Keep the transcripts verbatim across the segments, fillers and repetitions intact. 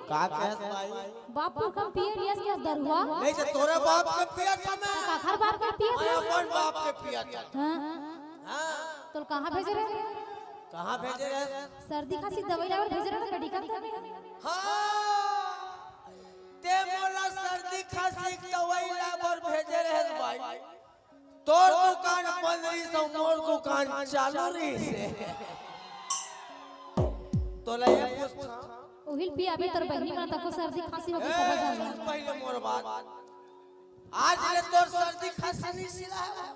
का कहत भाई? बाप पुरखा म पिए लियस के दरुआ? नहीं तो तोरे बाप के पिया था मैं। तो काखर बाप के पिया मैं था? अपन बाप के पिया था। हाँ। हाँ। तोल कहाँ भेजे रहे? कहाँ भेजे रहे? सर्दी खांसी दवाई लावर भेजे रहे ना मेडिकल में। हाँ। ते मोला सर्दी खांसी के दवाई लावर भेजे रहे भाई। तोर दुकान बंद रहिस अउ मोर दुकान चालू रहिस। तोला ये पूछता। उहिल पियाबे तोर बहिनी मन तको सर्दी खांसी होके ए, सब जाने। सुन पहिले मोर बात। आज ले तोर सर्दी खांसी नहीं सिरा है।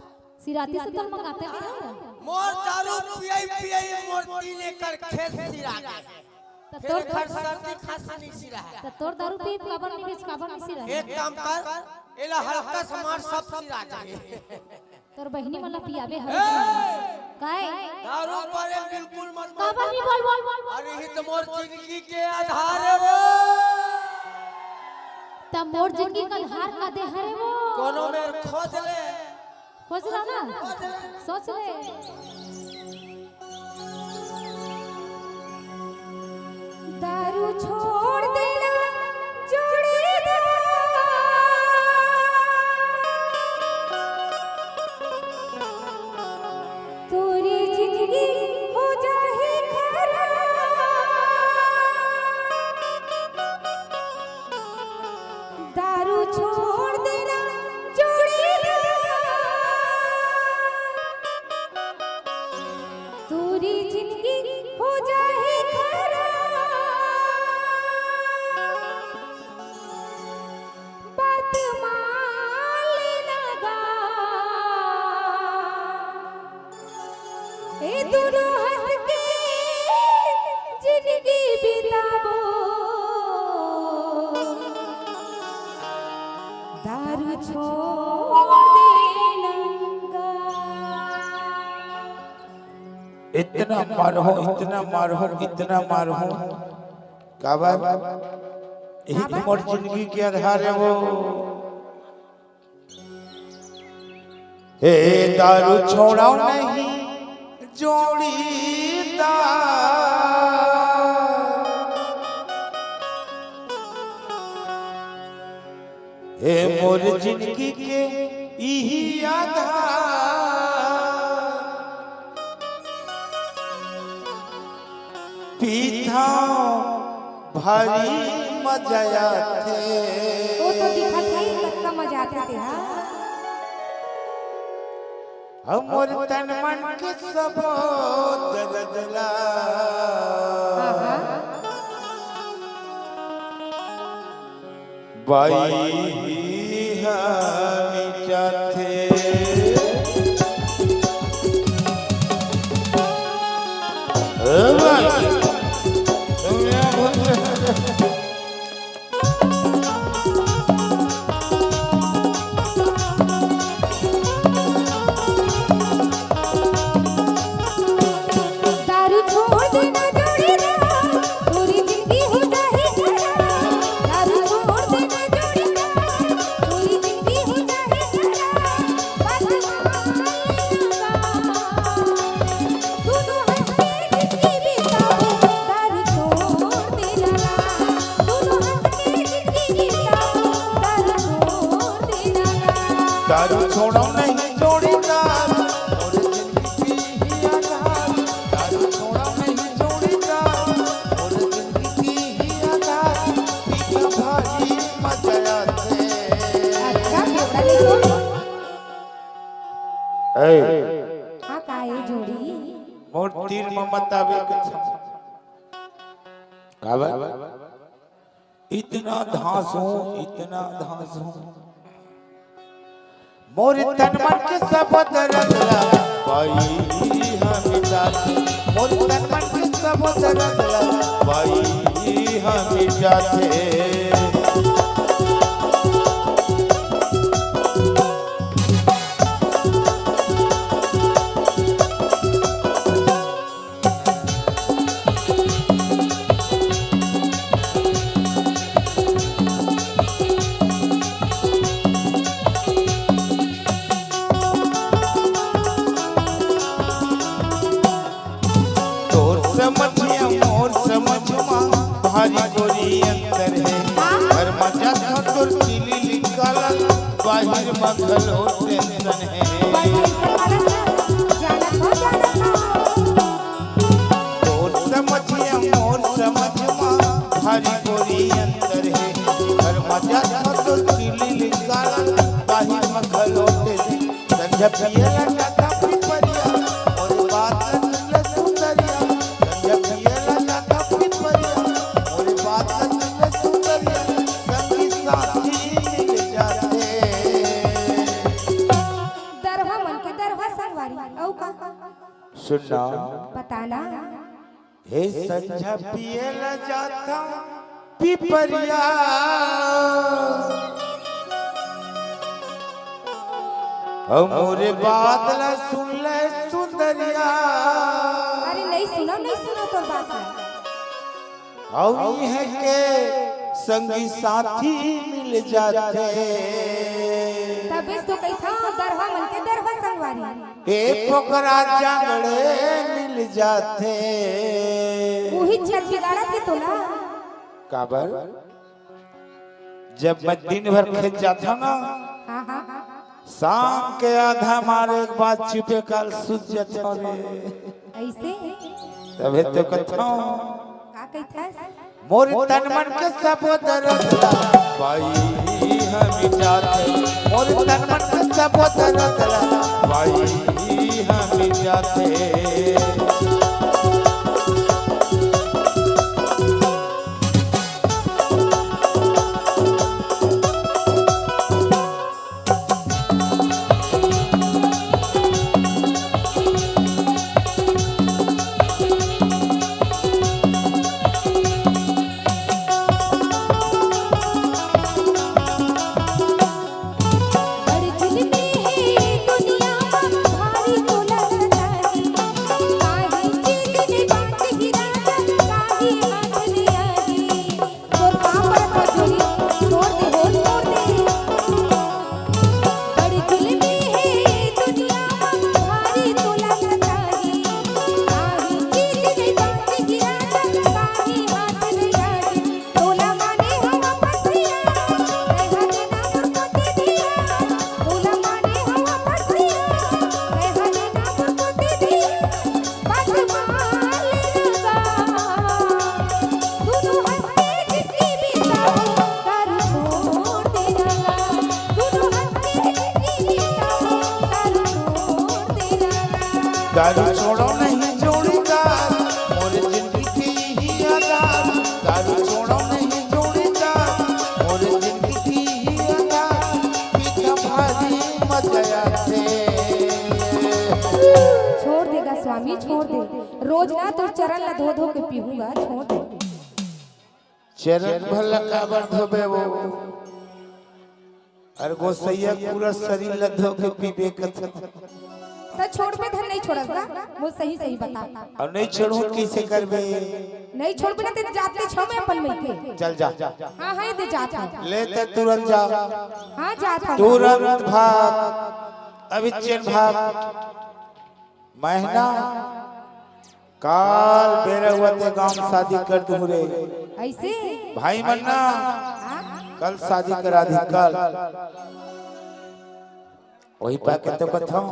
सिराती से तोर मंगाते नहीं है। मोर दारू पियाई पियाई मोर तीन एकड़ खेत सिरा गए। त फिर तोर एखर सर्दी खांसी नहीं सिरा है। त तोर दारू पीब काबर नहीं बेच काबर नहीं सिरा? एक काम कर, एला हल्का से मार सब सिरा जाए। तोर बहिनी मन ला पियाबे हर ए! काय? दारू बारे बिल्कुल मत बोल। काबर नहीं बोल बोल बोल बोल? अरे ही तो मोर जिंदगी के आधार है वो। त मोर जिंदगी का आधार का दे हरे वो। कोनो मेर खोज ले। खोज ला ना। खोज ले। सोच ले। दारू छोड़ देना जोड़ीदार, तोरी जिंदगी हो जाही खराब। दारू छोड़ देना जोड़ीदार, तोरी जिंदगी हो जाही खराब। बात मान लेना गा, ए दुनो हंस के जिंदगी बिताबो। दारू छोड़ देना गा। इतना मारो, इतना मारो, इतना मारो। काबर? यही मोर जिंदगी के आधार है वो। हे दारू छोड़ो नहीं जोड़ीदार, हे मोर जिंदगी के इही आधार। पीथंव भारी मजा आथे। वो तो दिखत हे कतना मजा आथे तेहा। हमर तन मन के सबो दर्द ला। हाँ, हाँ। बाई ही हा मिटाथे। ए भाई, तुम यहाँ बोल रहे हो? दारू छोड़ देना जोड़ीदार, पूरी जिंदगी हो जाही खराब। दारू छोड़ देना जोड़ीदार, पूरी जिंदगी हो जाही खराब। बस मान लेना, दोनों हंस के जिंदगी बिताओ। दारू छोड़ देना, दोनों हंस के जिंदगी बिताओ। दारू छोड़ देना। दारू छोड़ो नहीं जोड़ीदार, मोर जिंदगी ही आधार। दारू छोड़ो नहीं जोड़ीदार, मोर जिंदगी ही आधार। पीछे भारी मजा आथे। अच्छा, फेफड़ा ले लो। ए। हाँ, का ए जोड़ी? मोर तीर म मत आवे के छम। काबर? इतना धांसू, इतना धांसू। मोर तन मन के सब दर्द ला, बाई हा मिटाथे। मोर तन मन के सब दर्द ला, बाई हा मिटाथे। तोर समझ या मोर समझ मा भारी गोरी अंतर। मखलो टेंशन हे। मोर समझिया, मोर समझ मा भारी बोरी अंतर हे। हर मजा तो दिल्ली निकाल, बाहिर मखलो टेंशन। संझा पियला जाता पिपरिया, मोर बात सुन सुंदरिया। संझा पियला जाता पिपरिया, मोर बात सुन सुंदरिया। संगी साथी मिल जाथे। दरहा मन के दरहा संगवारी, अउ का? सुनना। बताना। हे संझा पिए ला जाथंव पिपरिया, अउ मोरे बात ला सुन ले सुंदरिया। अरे नहीं सुनव, नहीं सुनव तोर बात ला। अउ इहें के संगी साथी मिल जाथे। तबे तो कहिथंव दरहा मन के दरहा संगवारी। ए पोकरा जांगड़े मिल जाथे। उही छत बिगाड़त हे तोला। काबर? जब मैं दिन भर खेत जाथंव ना, हाँ, हाँ। शाम के आधा मारे के बाद चुपे काल सुत जाथंव रे। अइसे? तभे तो कथंव। का कहिथस? मोर तन मन के सबो दरद ला पाही हम जाथे। मोर तन मन के सबो दरद ला पाही हम जाथे। तोर पाँव परत हँव जोड़ी, छोड़ दे हो, छोड़ दे। बड़ी जुल्मी हे दुनिया म, भारी तोला सताही। काहे चीज नइ बाँचे गिरा जा, काहे हाथ नइ आगे। तोला माने हवा पथिया, तैं हा देना मोर कोती धिया। तोला माने हवा पथिया, तैं हा देना मोर कोती धिया। दारू छोड़ो नहीं जोड़ीदार, मोर जिंदगी के ही आधार। दारू छोड़ो नहीं जोड़ीदार, मोर जिंदगी के ही आधार। पीता भारी मजा आथे। छोड़ दे गा स्वामी, छोड़ दे। रोज ना तोर चरण ला धो धो के पीहूँ गा, छोड़ दे। चरण भर ला काबर धोबे वो? अरे गोसैया पूरा शरीर ला धो के पीबे कथे। त छोड़बे धन नहीं छोड़स गा, वो सही सही बता। अउ नहीं छोड़हूँ कइसे करबे? नहीं छोड़बे ना ते जाते छो मैं अपन मइके। चल जा। हाँ, हाँ, दे जात हँव। ले ते तुरंत जा। हाँ, जात हँव। तुरंत भाग। अभी चेन भाग। महीना काल बेरा हुआ ते गाँव में शादी कर दूँ रे। अइसे? भाई मन ना हाँ? कल शादी करा दी, कल। वही पाके तो कथंव।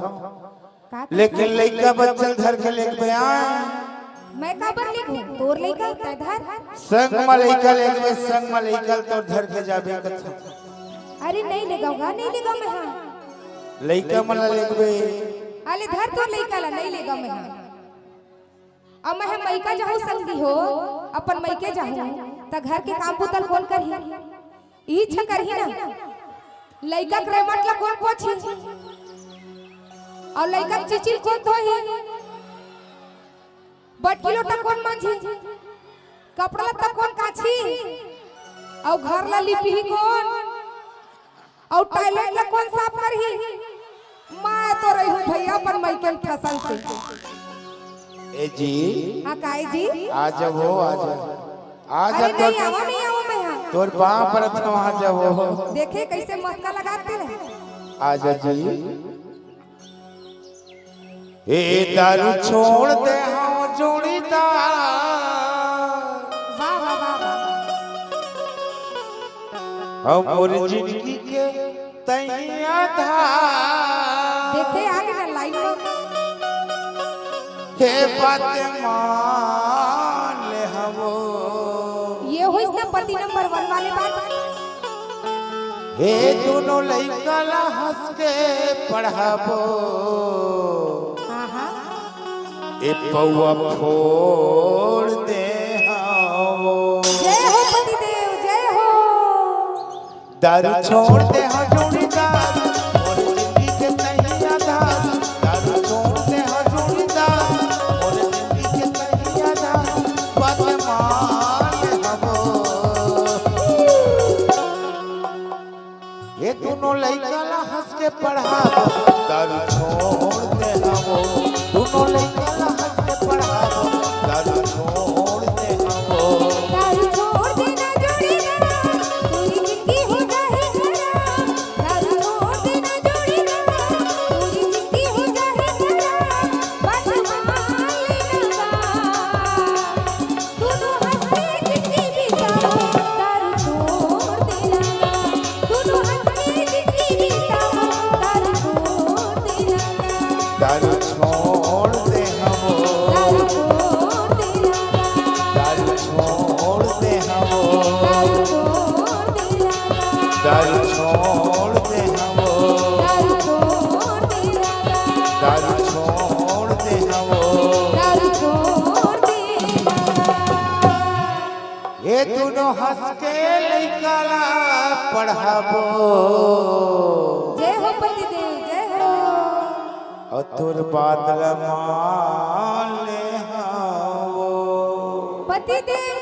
का लेकिन लइका बच्चा ल धर के लेगबे आय। मैं काबर लेगहूँ? तोर लइका तैं धर। संग म लइका लेगबे, संग म लइका ल तोर धर के जाबे कथंव। अरे नहीं लेगँव गा, नहीं लेगँव मैं हा। लइका मन ला लेगबे। अले धर तोर लइका ला, नहीं लेगँव मैं हा। अब मैं ह मइका जाहूँ संगी हो, अपन मइके जाहूँ, त घर के काम बुता ल कोन करही? इही छकरही ना। लइका के रेमट ला कोन पोछही? अउ लइका के चिचिल कोन धोही? बटकी लोटा कोन मांजही? कपड़ा लत्ता कोन काछी? अउ घर ला लिपही कोन? अउ टॉयलेट ला कोन साफ करही? मैं तो रही हूँ भैया अपन मइके ठसन से। ए जी। हाँ, काहे जी? आ जाओ, आ जाओ। आ जा अरे तोर, नहीं, आवा नहीं, आवा मैं यहाँ। तोर पाँव परत हँव, आ जाओ। देखे कैसे मस्का लगाते हैं। आ जा जी। ए दारू छोड़ दे हँव जोड़ीदार। वाह, वाह, वाह, वाह। हमर जिंदगी के तैया धार। देखे आगे ना लाइन में। हे बात मान ले हवो। ये होइस ना पति नंबर वन वाले बात। हे दोनों लइका ला हंस के पढ़ाबो। आहा। ए पौवा फोड़ दे हवो। जय हो पतिदेव, जय हो। दारू छोड़ दे हो जोड़ीदार, मोर जिंदगी के तैया धार। दारू छोड़ दे हो जोड़ीदार, मोर जिंदगी के तैया धार। बात मान हवो। ये दोनों लइका ला हंस के पढ़ाबो। दारू छोड़ दे हवो। दोनों लइका ला हंस के पढ़ाबो। दारू छोड़ दे हवो। दारू छोड़ देना जोड़ीदार, पूरी जिंदगी हो जाए खराब। दारू छोड़ देना जोड़ीदार, पूरी जिंदगी हो जाए खराब। बात मान लेना बा। दोनों हंस के जिंदगी बिताओ, दारू छोड़ देना। दोनों हंस के जिंदगी बिताओ, दारू छोड़ देना। दारू छोड़ दे हवो। दारू छोड़ देना। दारू छोड़ दे हवो। दारू छोड़ देना। दारू छोड़ दे हवो। दारू छोड़ देना। दारू छोड़ दे हवो। दारू छोड़ देना। ये दोनों हंस के लइका ला पढ़ाबो। जय हो पतिदेव, जय हो। और तोर बात ला मान ले हवो। पतिदेव